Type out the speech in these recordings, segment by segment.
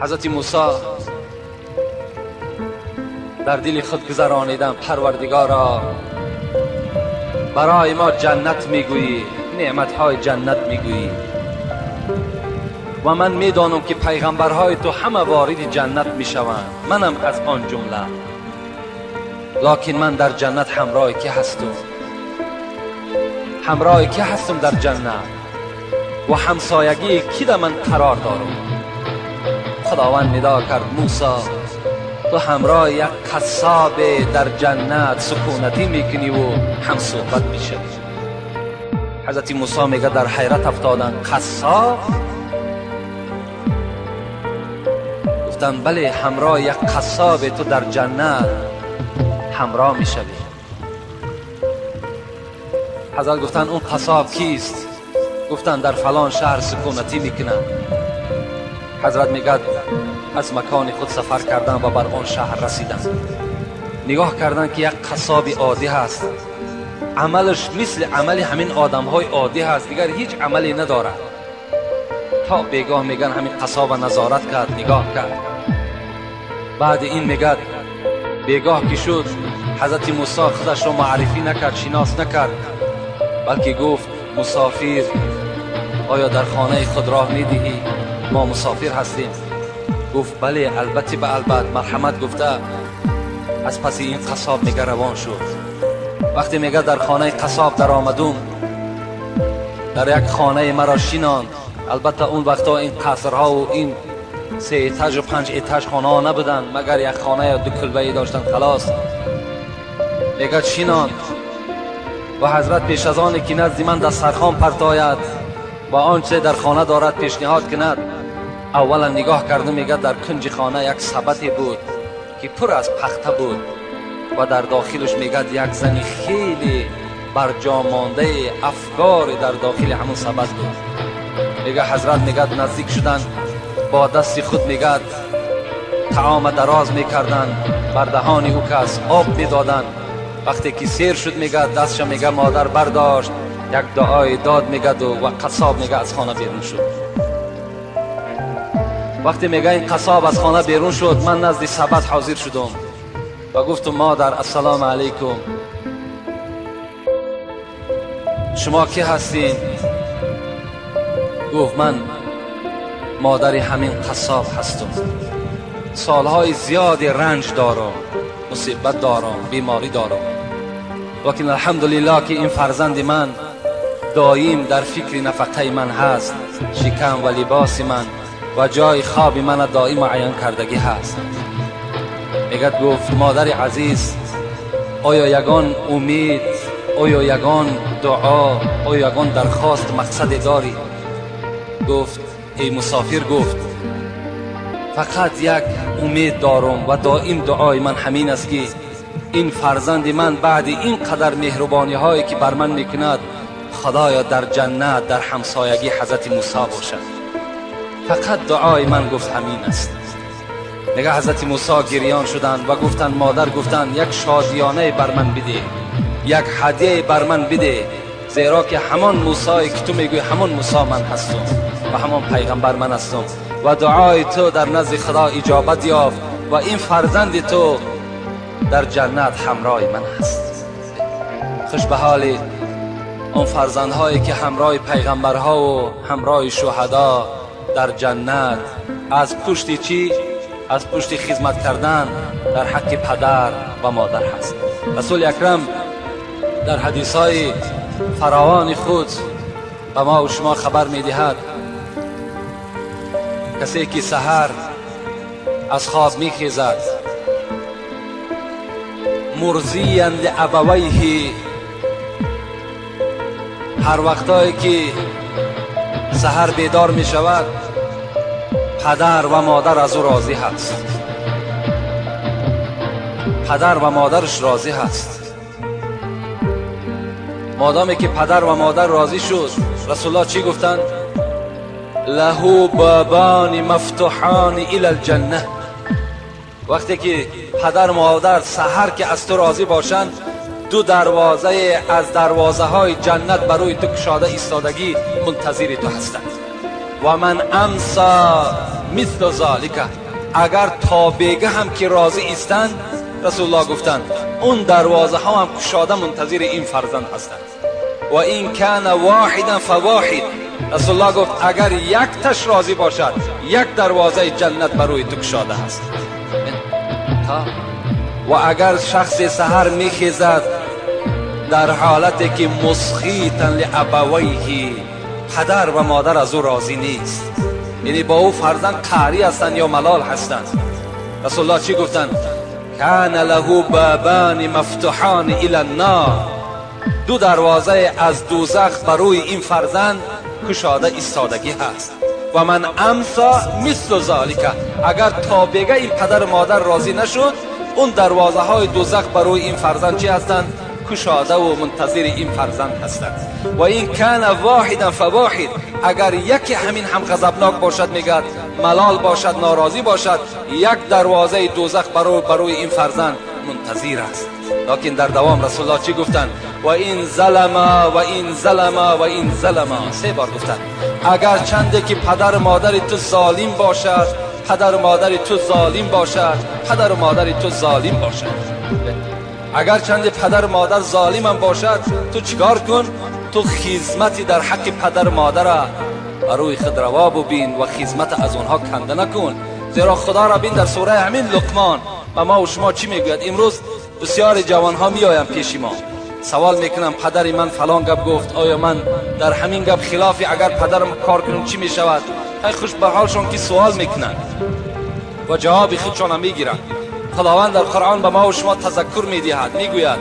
Ҳазрати Мусо дар дили худ гузарониданд: Парвардигоро, барои мо ҷаннат мегӯӣ, неъматҳои ҷаннат мегӯӣ ва ман медонам ки пайғамбарҳои ту ҳама вориди ҷаннат мешаванд, манам аз он ҷумла, локин ман дар ҷаннат ҳамроҳи кӣ ҳастам? Ҳамроҳи кӣ ҳастам дар ҷаннат ва ҳамсоягии кӣ дар ман қарор дорам? Худованд нидо кард: Мусо, ту ҳамроҳи як қассоб дар ҷаннат сукунатӣ мекунӣ ва ҳамсуҳбат мешавӣ. Ҳазрати Мусо мегӯяд дар ҳайрат афтоданд. Қассоб? Гуфтанд бале, ҳамроҳи як қассоб ту дар ҷаннат ҳамроҳ мешавӣ. Ҳазрат гуфтанд он қассоб кист? Гуфтанд дар фалон шаҳр сукунатӣ мекунад. Ҳазрат мегӯяд аз макони худ сафар кардам ва бар он шаҳр расидам. Нигоҳ карданд ки як қассоби оддӣ ҳаст, амалаш мисли амали ҳамин одамҳои оддӣ ҳаст, дигар ҳеҷ амале надорад. То бегоҳ мегӯянд ҳамин қассоба назорат кард, нигоҳ кард. Баъди ин мегӯяд бегоҳ ки шуд, ҳазрати Мусо худашро муаррифӣ накард, шинос накард, балки гуфт: мусофир, оё дар хонаи худ роҳ медиҳӣ? Мо мусофир ҳастем. Гуфт бале, албатта ба албат, марҳамат гуфта аз паси ин қассоб мега равон шуд. Вақте мега дар хонаи қассоб даромадум, дар як хонаи маро шинонд. Албатта он вақтҳо ин қасрҳову ин се этажу панҷ этаж хонаҳо набуданд, магар як хона ё ду кулбае доштанд, халос. Мегӯяд шинонд ва ҳазрат пеш аз оне ки назди ман дастархон партояд ва он чизе дар хона дорад пешниҳод кунад, аввалан нигоҳ карду мегӯяд дар кунҷи хона як сабате буд ки пур аз пахта буд ва дар дохилаш мегӯяд як зани хеле барҷомондаи афкоре дар дохили ҳамон сабат буд. Мегӯяд ҳазрат мегӯяд наздик шуданд, бо дасти худ мегӯяд таома дароз мекарданд, бар даҳони ӯ кас об медоданд. Вақте ки сер шуд, мегӯяд дастша мегӯяд модар бардошт, як дуои дод мегӯяду ва қассоб мегӯяд аз хона берун шуд. Вақте мегӯяд ин қассоб аз хона берун шуд, ман назди сабат ҳозир шудум ва гуфтум: модар, ассалому алайкум, шумо кӣ ҳастин? Гуфт ман модари ҳамин қассоб ҳастум, солҳои зиёди ранҷ дорам, мусибат дорам, беморӣ дорам, лекин алҳамдулиллоҳ ки ин фарзанди ман доим дар фикри нафақаи ман ҳаст, шикам ва либоси ман ва ҷои хоби мана доим муайян кардагӣ ҳаст. Мегӯяд гуфт модари азиз, оё ягон умед, оё ягон дуо, оё ягон дархост мақсаде дорӣ? Гуфт эй мусофир, гуфт фақат як умед дорам ва доим дуои ман ҳамин аст ки ин фарзанди ман баъди ин қадар меҳрубониҳое ки бар ман мекунад, худоё дар ҷаннат дар ҳамсоягӣ ҳазрати Мусо бошад. Фақат дуои ман гуфт ҳамин аст. Мега ҳазрати Мусо гирён шуданд ва гуфтанд модар, гуфтанд як шодиёнае бар ман бидеҳ, як ҳадияе бар ман бидеҳ, зеро ки ҳамон Мусое ки ту мегӯӣ ҳамон Мусо ман ҳастам ва ҳамон пайғамбар ман ҳастам ва дуои ту дар назди Худо иҷобат ёфт ва ин фарзанди ту дар ҷаннат ҳамроҳи ман аст. Хуш ба ҳоли он фарзандҳое ки ҳамроҳи пайғамбарҳову ҳамроҳи шуҳадо дар ҷаннат аз пушти чӣ? Аз пушти хизмат кардан дар ҳаққи падар ва модар ҳаст. Расули акрам дар ҳадисҳои фаровони худ ба мо ва шумо хабар медиҳад: касе ки саҳар аз хоб мехезад, мурзиян лиабавайҳи, ҳар вақтое ки саҳар бедор мешавад, падар ва модар аз ӯ розӣ ҳаст, падар ва модараш розӣ ҳаст. Модоме ки падар ва модар розӣ шуд, расулуллоҳ чӣ гуфтанд? Лаҳу бобони мафтуҳони илал ҷанна. Вақте ки падар модар саҳар ки аз ту розӣ бошанд, ду дарвозае аз дарвозаҳои ҷаннат барои ту кушода истодагӣ мунтазири ту ҳастанд. Ва ман амса مثل ذلك. اگر تا بیگه هم که راضی ایستند، رسول الله گفتند اون دروازه ها هم کشاده منتظر این فرزند هستند. و این کان واحدا فواحد. رسول الله گفت اگر یک تش راضی باشد، یک دروازه جنت بر تو کشاده است. و اگر شخص سحر میخیزد در حالتی که مسخیتا لابویه، پدر و مادر از او راضی نیست، یعنی با او فرزند قهری هستند یا ملال هستند، رسول الله چی گفتند؟ کان له بابان مفتوحان الی النار. دو دروازه از دوزخ بر روی این فرزند کشاده ایستادگی هست. و من امسا مثل ذالک. اگر تا بگه این پدر و مادر راضی نشد، اون دروازه های دوزخ بر روی این فرزند چی هستند؟ کشاده و منتظر این فرزند هستند. و این کان واحدا فواحد. اگر یکی همین هم غضبناک باشد، میگد ملال باشد، ناراضی باشد، یک دروازه دوزخ بر روی این فرزند منتظر است. لکن در دوام رسول الله چی گفتند؟ و این ظلم و این ظلم و این ظلم. سه بار گفتند اگر چنده که پدر مادر تو ظالم باشد، پدر مادر تو ظالم باشد، پدر مادر تو ظالم باشد، اگر چند پدر مادر ظالم هم باشد، تو چیکار کن؟ تو خدمتی در حق پدر مادر بروی خود روا ببین و خدمت از اونها کنده نکن. زیرا خدا را بین در سوره همین لقمان و ما و شما چی میگوید؟ امروز بسیار جوان ها میآیند پیش ما، سوال میکنم پدر من فلان گپ گفت، آیا من در همین گپ خلافی اگر پدرم کار کنم چی میشود؟ ای خوش به حالشون که سوال میکنن و جواب خودشان میگیرن. خداوند در قرآن به ما و شما تذکر میدهد، میگوید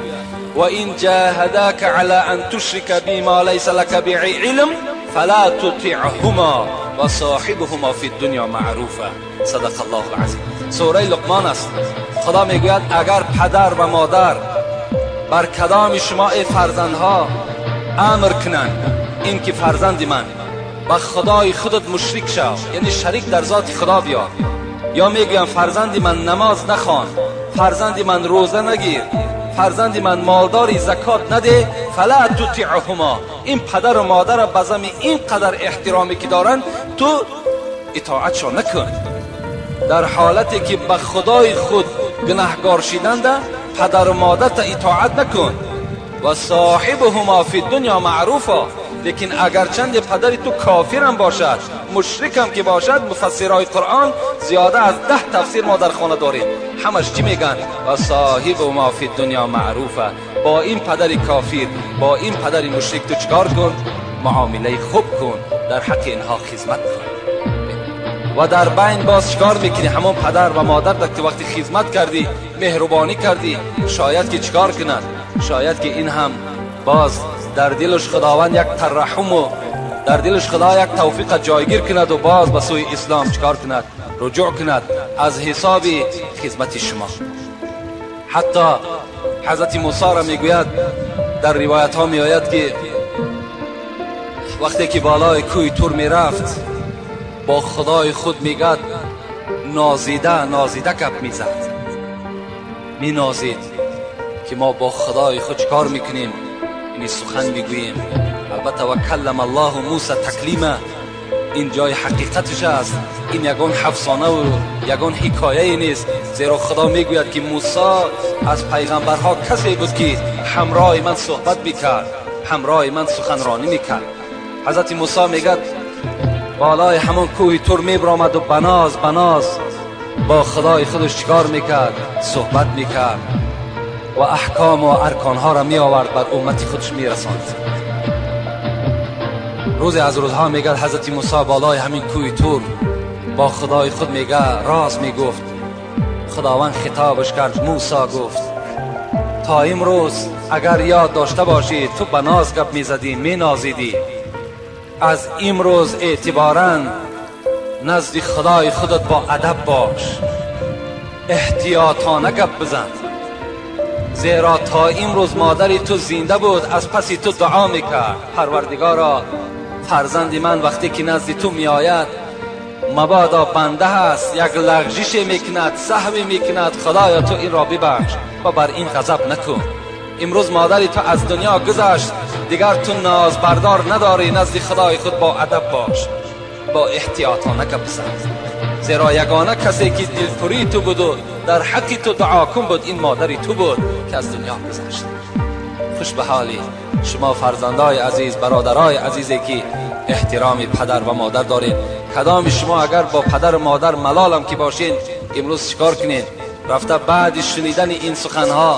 و این جاهداک علی ان تشرک بی ما لیس لک به علم فلا تطعهما و صاحبهما فی الدنیا معروفا. صدق الله العظیم. سوره لقمان است. خدا میگوید اگر پدر و مادر بر کدام شما ای فرزندها امر کنند این که فرزند من با خدای خودت مشرک شو، یعنی شریک در ذات خدا بیار، یا میگویم فرزند من نماز نخوان، فرزند من روزه نگیر، فرزند من مالداری زکات نده، فلا تطعهما، این پدر و مادر به زمی اینقدر احترامی که دارن تو اطاعتشان نکن. در حالتی که به خدای خود گناهگار شدند پدر و مادر تا اطاعت نکن. و صاحبهما فی الدنیا معروفا. لیکن اگر چند پدری تو کافرم باشد، مشرکم که باشد، مفسرهای قرآن زیاده از 10 تفسیر ما در خانه داریم، همش چی میگن؟ و صاحبهما فی الدنیا معروفه. با این پدر کافر، با این پدر مشرک تو چکار کن؟ معامله خوب کن، در حق اینها خدمت کن. و در بین باز چکار میکنی؟ همون پدر و مادر در که وقتی خدمت کردی، مهربانی کردی، شاید که چکار کند؟ شاید که این هم باز در دلش خداوند یک ترحم و در دلش خدا یک توفیق جایگیر کند و باز به سوی اسلام چکار کند؟ رجوع کند از حساب خدمت شما. حتی حضرت موسی را میگوید، در روایت ها میآید که وقتی که بالای کوی تور میرفت با خدای خود میگد نازیده نازیده گپ میزد، مینازید که ما با خدای خود چکار میکنیم، یعنی سخن میگوییم. البته و کلم الله موسی تکلیما، این جای حقیقتش است، این یگان افسانه و یگان حکایه نیست. زیرا خدا میگوید که موسی از پیغمبرها کسی بود که همراه من صحبت میکرد، همراه من سخنرانی میکرد. حضرت موسی میگد بالای همون کوه تور میبرآمد و بناز بناز با خدای خودش چیکار میکرد؟ صحبت میکرد و احکام و ارکانها را می آورد بر امت خودش میرساند. روزی از روزها میگه حضرت موسی بالای همین کوه تور با خدای خود میگه راز میگفت. خداوند خطابش کرد، موسی گفت تا امروز اگر یاد داشته باشی تو به ناز گپ میزدی، مینازیدی، از امروز اعتبارا نزد خدای خودت با ادب باش، احتیاطانه گپ بزن، زیرا تا امروز مادری تو زنده بود از پسی تو دعا میکرد پروردگارا فرزند من وقتی که نزد تو میآید مبادا بنده هست یک لغزش میکند، سهوی میکند، خدایا تو این را ببخش و بر این غضب نکن. امروز مادری تو از دنیا گذشت، دیگر تو ناز بردار نداری، نزد خدای خود با ادب باش، با احتیاطانه گپ بزن، زیرا Зеро ягона касе ки дилпурии ту буду дар ҳаққи ту дуокун буд, ин модари ту буд, ки аз дунё гузашт. Хуш ба ҳоли шумо, фарзандои азиз, бародарои азизе, ки эҳтироми падар ва модар доред. Кадоми шумо агар бо падару модар малолам ки бошед, имрӯз чикор кунед? Рафта баъди шунидани ин суханҳо,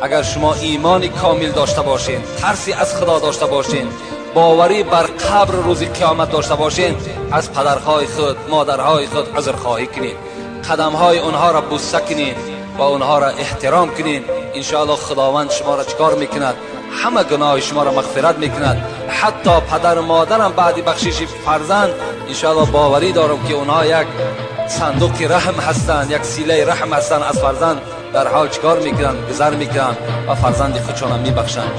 агар шумо имони комил дошта бошед, тарси аз Худо дошта бошед, боварӣ бар қабр, рӯзи қиёмат дошта бошед, аз падарҳои худ, модарҳои худ узрхоҳӣ кунед, қадамҳои онҳоро бӯса кунед ва онҳоро эҳтиром кунед. Иншоаллоҳ, Худованд шуморо чикор мекунад? Ҳама гуноҳи шуморо мағфират мекунад. Ҳатто падару модарам баъди бахшиши фарзанд, иншоаллоҳ, боварӣ дорам, ки онҳо як сандуқи раҳм ҳастанд, як силаи раҳм ҳастанд. Аз фарзанд дар ҳол чикор мекунанд? Гузар мекунанд ва фарзанди худшонам мебахшанд.